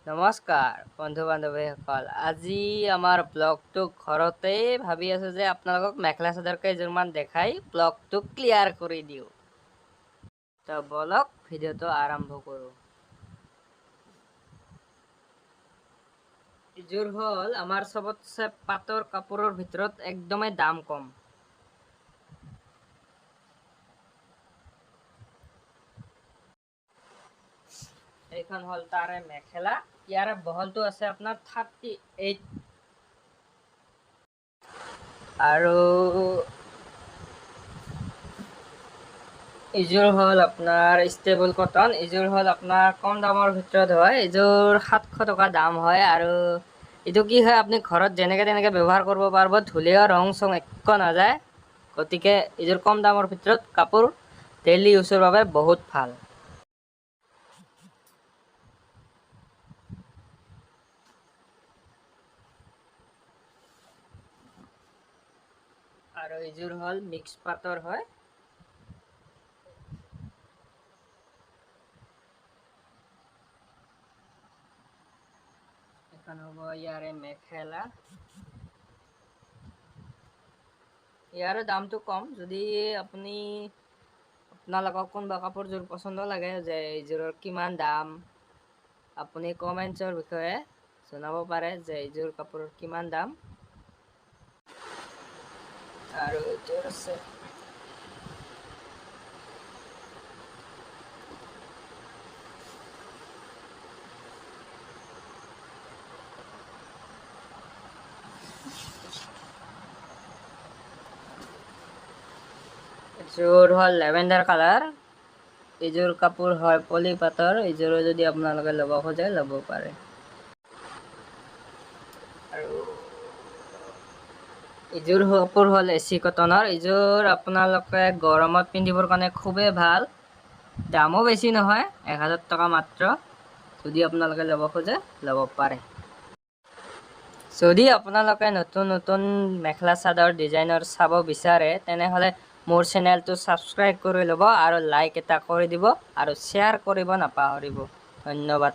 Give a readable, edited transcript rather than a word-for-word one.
নমস্কাৰ বন্ধু বান্ধৱীসকল, আজি আমাৰ ব্লগটো ঘৰতেই ভাবি আছোঁ যে আপোনালোকক মেখেলা চাদৰ কেইযোৰমান দেখাই ব্লগটো ক্লিয়াৰ কৰি দিওঁ। তো বলক ভিডিঅ'টো আৰম্ভ কৰোঁ। এইযোৰ হ'ল আমাৰ চবতছে পাটৰ কাপোৰৰ ভিতৰত একদমেই দাম কম। এইখন হ'ল তাৰে মেখেলা। ইয়াৰে বহলটো আছে আপোনাৰ 38 আৰু এইযোৰ হ'ল আপোনাৰ ষ্টেবল কটন। এইযোৰ হ'ল আপোনাৰ কম দামৰ ভিতৰত হয়। এইযোৰ 700 টকা দাম হয়। আৰু এইটো কি হয়, আপুনি ঘৰত যেনেকৈ তেনেকৈ ব্যৱহাৰ কৰিব পাৰিব, ধুলেও ৰং চং একো নাযায়। গতিকে এইযোৰ কম দামৰ ভিতৰত কাপোৰ ডেইলি ইউজৰ বাবে বহুত ভাল। আৰু এইযোৰ হ'ল মিক্স পাটৰ হয়। এখন হ'ব ইয়াৰে মেখেলা। ইয়াৰে দামটো কম। যদি আপুনি আপোনালোকক কোনোবা কাপোৰযোৰ পচন্দ লাগে যে এইযোৰৰ কিমান দাম, আপুনি কমেণ্টছৰ বিষয়ে জনাব পাৰে যে এইযোৰ কাপোৰৰ কিমান দাম। আৰু এইযোৰ আছে এইযোৰ হ'ল লেভেণ্ডাৰ কালাৰ। এইযোৰ কাপোৰ হয় পলি পাটৰ। এইযোৰো যদি আপোনালোকে ল'ব খোজে ল'ব পাৰে। আৰু এইযোৰ কাপোৰ হ'ল এচি কটনৰ। এইযোৰ আপোনালোকে গৰমত পিন্ধিবৰ কাৰণে খুবেই ভাল। দামো বেছি নহয়, 1000 টকা মাত্ৰ। যদি আপোনালোকে ল'ব খোজে ল'ব পাৰে। যদি আপোনালোকে নতুন নতুন মেখেলা চাদৰ ডিজাইনৰ চাব বিচাৰে, তেনেহ'লে মোৰ চেনেলটো ছাবস্ক্ৰাইব কৰি ল'ব আৰু লাইক এটা কৰি দিব আৰু শ্বেয়াৰ কৰিব নাপাহৰিব। ধন্যবাদ।